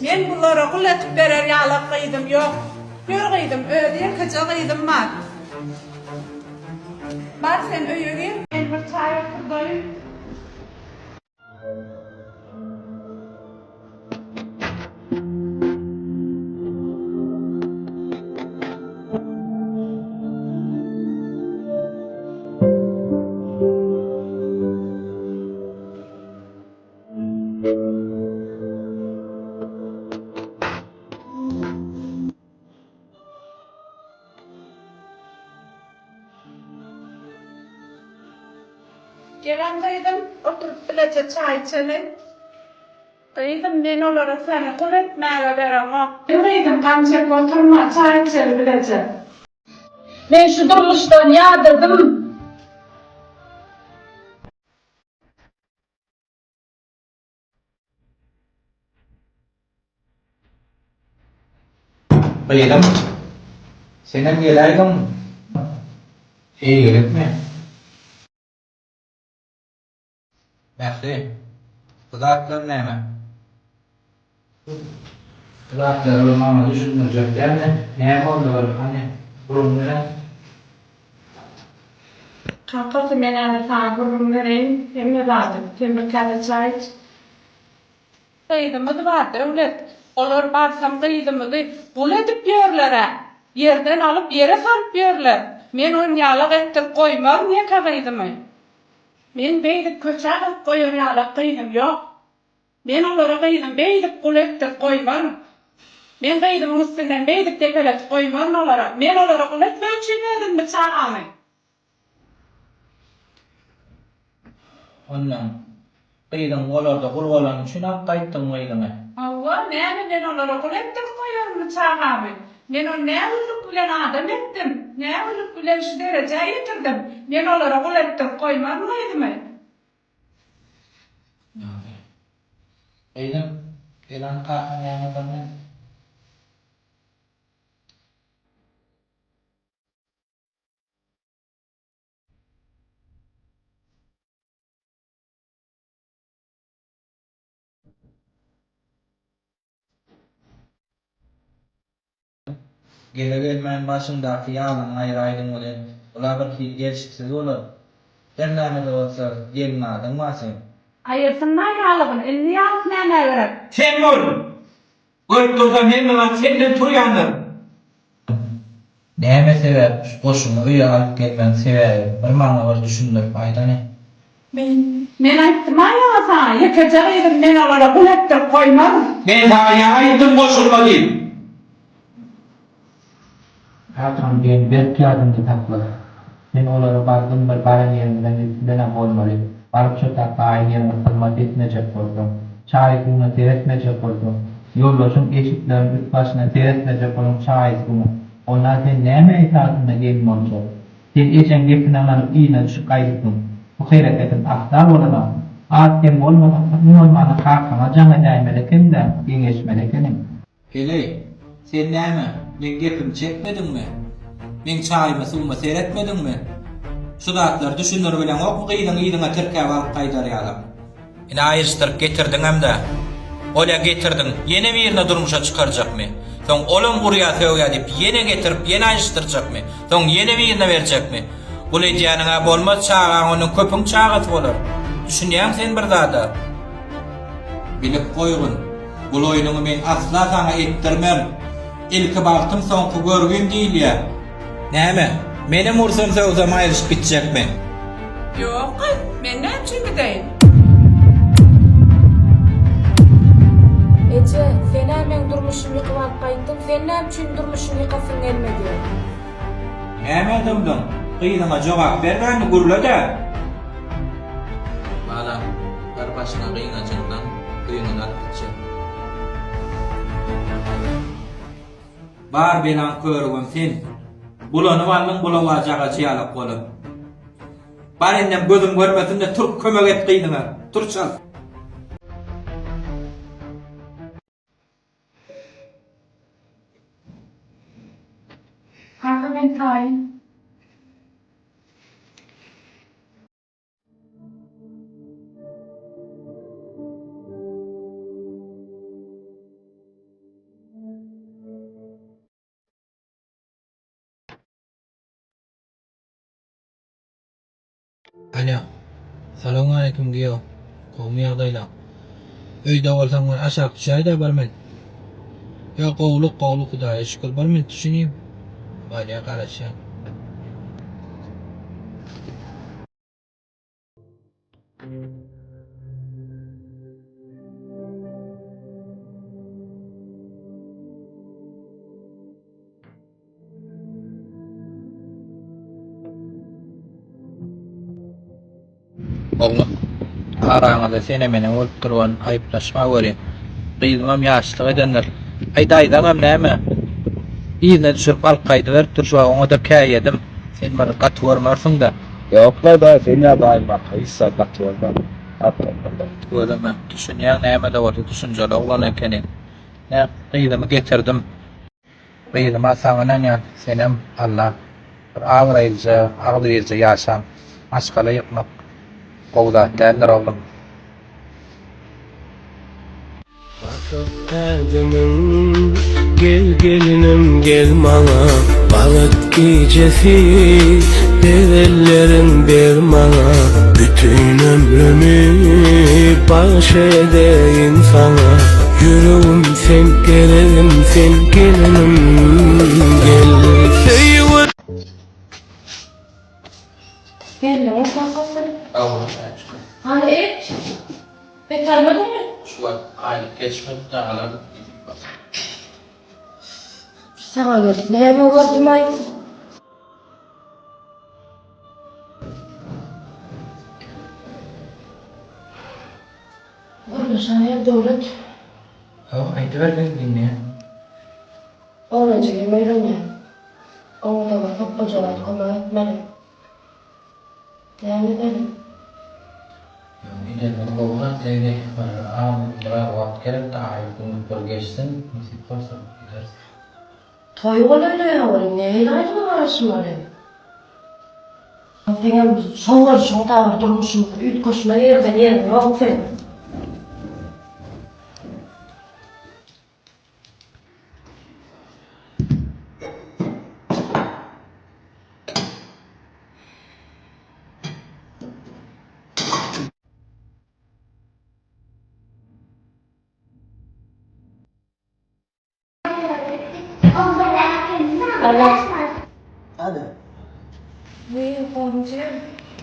Men bulara gul edip berer ýalak gyzym ýok. Ýör gyzym, özi ýekeje gyzym bar. Bar sen öýe gir. Men bir çaý oturdaýyn. Gelen gyzym, oturyp bileje çaý içeli. Gyzym, men olara seni gul etmäge beremok. Gel gyzym, gam çekip oturma, çaý içeli bileje. Men şu durmuşdan ýadadym. Gyzym, senem geläýdiň, eýgilikmi? Mähri, bu zatlar näme? Bu zatlary bir maňa düşündirjek dälmi? Näme boldy bir, hany, gürrüň beriň. Kakasy, men häzir saňa gürrüň bereýin hemme zady. Sen bir käse çaý iç. Gyzymyz bar, Döwlet. Olar barsam gyzymyzy gul edip ýörler-ä. Ýerden alyp, ýere salyp ýörler. Men onýalak etdirip goýmaryn ýeke gyzymy. Men beýdip köçä gyzyp goýar ýalak gyzym ýok. Men olara gyzymy beýdip gul etdirip goýmaryn. Men gyzymyň üstünden beýdip depeletip goýmaryn olara. Men olara gul etmek üçin berdimmi çagamy? Ondan gyzyň olarda gul bolany üçin alyp gaýtdyň gyzyňy. Hawa, näme men olara gul etdirip goýarynmy çagamy? Men ony nä günlük bilen adam etdim, nä günlük bilen şu derejä ýetirdim. Men olara gul etdirip goýmaryn gyzymy. Gyzym, gel hany kakaň ýanyna bir men. Gele-gelmän başyňdaky ýaglygyňy aýyraýdyň welin, bul-a bir hili gelşiksiz bolar. Her näme-de bolsa, gelin adyň bar seň. Aýyrsyn-la ýaglygyny, indi ýaglyk nämä gerek? Sen bol! Görüp dursam hemme zat senden turýandyr. Näme sebäp şu goşuňy öýe alyp gelmegiň sebäbi bir maňa bir düşündirip aýdany. Men Men aýtdym-a ýaňy saňa, ýekeje gyzym men olara gul etdirip goýmaryn. Men saňa ýaňy aýtdym goşulma diýip. Kakaň diýeni berk ýadyňda sakla. Sen olara bardym bir baran ýeriňden üstünden-ä bolmaly. Baryp şo tak gaýyn ýeriňe hyzmat etmejek bolsaň, çaý-suwuna seretmejek bolsaň, ýoldaşyň eşikleriniň üst-başyna seretmejek bolsaň çaý-suwuna, onda sen näme esasynda gelin boljak? Sen ejeň gepine ynanyp yzyna düşüp gaýdypsyň. Bu hereketiň asla bolanok. Az-kem bolmasa, iň bolmanda kakaňa jaň edäýmeli ekeniň-dä, geňeşmeli ekeniň. Heleý, sen näme, meň gepimi çekmediňmi? Meň çaýyma-suwuma seretmediňmi? Şu zatlary düşündiribileňokmy gyzyňy yzyňa tirkäp alyp gaýdar ýalam? Ine aýryşdyryp getirdiňem-dä. Bolýa getirdiň, ýene birine durmuşa çykarjakmy? Soň olam urýa-sögýä diýip ýene getirip ýene aýryşdyrjakmy? Soň ýene birine berjekmi? Gul edýäniň-ä bolmaz, çagaň ondan köpüň çagasy bolar. Düşünýäňmi sen bir zada? Bilip goýgun, bul oýnuňy men asla saňa etdirmem. Ilki bagtym soňky görgim diýilýär. Näme, menem ursam sögsem aýrylyşyp gitjekmi? Ýok gyz, men näme üçin gideýin? Eje, sen-ä meň durmuşymy ýykyp alyp gaýtdyň, sen näme üçin durmuşymy ýykasyň gelmedi? Nämä dymdyň? Gyzyňa jogap bermänmi gürle-dä! Balam, bar başyňa gyňajyňdan öýüňe alyp gitjek. Bar belaň körügem sen. Bulanyp aldyň bulawajagajy ýalak bolup. Bar indem gözüm görmesin-de tur kömek et gyzyňa. Tur çalt. Kaka men taýyn. Alýo. Salowmaleýkim giýew. Gowumy ýagdaýlaň? Öýde bolsaň bir aşak düşäýdä bir min. Ýok gowulyk gowulyk hudaýa şükür bir min düşüniň. Bolýa garaşýan. Oglum, araňyzda sene-mene bolup duran aýyplaşma welin, gyzymam ýaşlyk edendir. Aý, daýzaňam näme, yzyna düşürip alyp gaýdyberipdir şu wagt, oňa-da käýedim. Sen bir gaty görmersiň-dä. Ýok-la, daýy, sen ýa daýym barka hiç zat gaty görmem. Tüweleme, düşünýäň, näme-de bolsa düşünjeli oglan ekeniň. Nä, gyzymy getirdim. Gyzyma saňa ynanýan, senem Alla bir abraýlyja, agzybirje ýaşaň. Maşgala ýykmak gowy zat däldir oglum. Basyp ädimiň, gel gelinim gel maňa, Bagyt gijesi, ber elleriň ber maňa, Bütin ömrümi bagş edeýin saňa, Ýüregim sen geregim sen gelinim gel. Söýgü. Geldiňmi kakasy? Hany et? Et almadyňmy? Şu wagt aýlyk geçmedi-de alaryn diýip bak. Saňa gelip näme gördüm-aý? Gürleşäýer Döwlet. Hawa, aýdyber men diňleýän. Oglanjygym öýlenýär. Oňa-da bir hopbajyk zat kömek etmeli. Näme edeli? Ýok, ederden gowy zat leýli. Bir az, biraz wagt gerek-dä, aýlyk-günlük bir geçsin, nesip bolsa ederis. Toý golaýlaýar welin, nähili aýdyma garaşmaly? Seňem şo bolşuň da bir durmuşymyzda üýtgeşme girizen ýeriň ýok seň.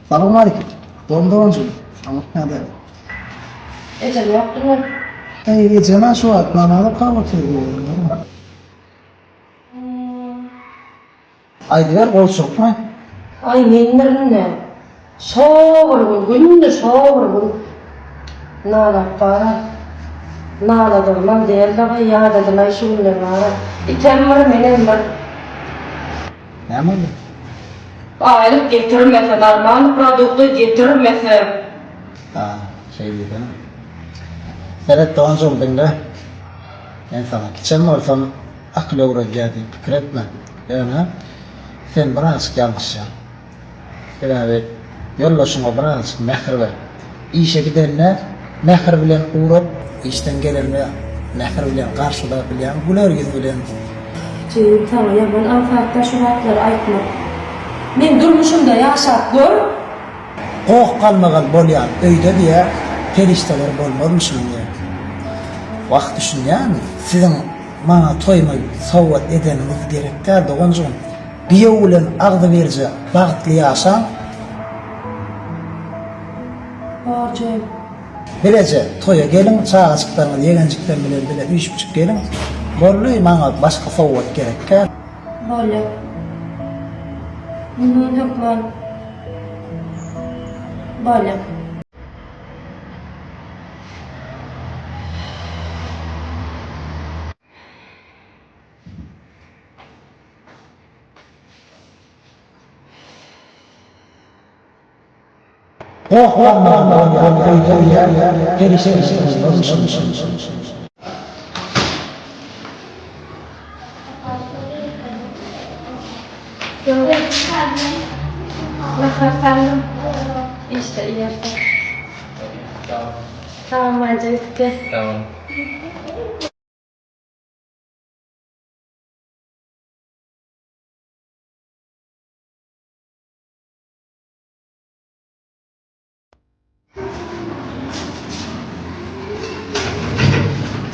Salowmaleýkim. Dogan doganjygym. Saglyk nädäli? Ejem ýokdumy? Eý, ejem-ä şu wagt namaz okap otyr. Aýdyber gowşakmy? Aý mendirin-dä. Şo bir gün, günde şo bir gün nalap bar-a. Naladygymam däl dagy, ýadadym-aý şu günler bar-a. Item bir, menem bir. Näme boldy? Aýlyk getirmese, normalny produkty getirmese. Ha, şeý diýsene. Seret doganjygym diňle. Men saňa kiçem bolsam akyl öwredýär diýip pikir etme. Ýöne sen birazjyk ýalňyşýaň. Sebäbi ýoldaşyňa birazjyk mähir ber. Işe gidende mähir bilen ugrat, işden gelende mähir bilen garşyla bilýäňmi, güler ýüz bilen. Jigim saňa ýaman aňsatda şu zatlary aýtmak. Meň durmuşymda ýaşap gör. Goh galmagal bolýan öýde diýä perişdeler bolmazmyşyn diýä. Wah düşünýäňmi siziň maňa toýmy sowgat edeniňiz gerek däl doganjygym. Giýew bilen agzybirje bagtly ýaşaň. Bor jigim. Bileje toýa geliň çagajyklaryňyz ýegenjikler bilen bile üýşüpjik geliň. Boldy maňa başga sowgat gerek däl. Bolýa. Mundan hökman bolýa. Nahar saldym. Işde iýersiň. Salam Maýja gitdi. Salam.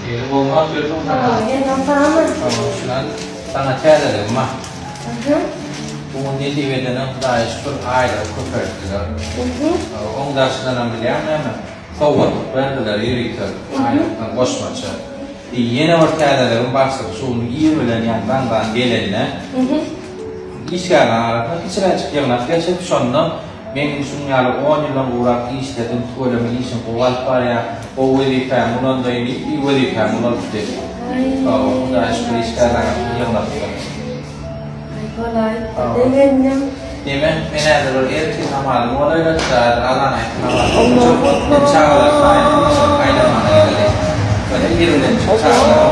Şeýle gowy otyrsyň sen. Geldim sagmy? Şunan saňa täzeligim bar. Bu gün nesip edene Hudaýa şükür aýlygy köpeltdiler. Oň daşyndanam bilýäňmi näme? Sowgatlyk berdiler ýörite aýlykdan goşmaça. Ýene bir täzeligim başlyk şu gün ir bilen ýaňy daňdan gelende işgärleriň arasynda kiçiräjik ýygnak geçirip şonda Men şunuň ýaly on ýyldan gowrak işledim, tüweleme işim gowy alyp barýar, gowy wezipämi ulandaýyn diýip, bir wezipämi ulaltdy. Hawa, Hudaýa şükür işgärleriň ählisini ýygnapdyr. Aý, bolaýypdyr, begendim. Neme, men häzir bir ertir namazym bolaýratda, häzir azan aýtdy namaz okajak bolup, men çagalary taýynlap, aýlanmana gideli. Şöyle ir bilen çykyp çagalary.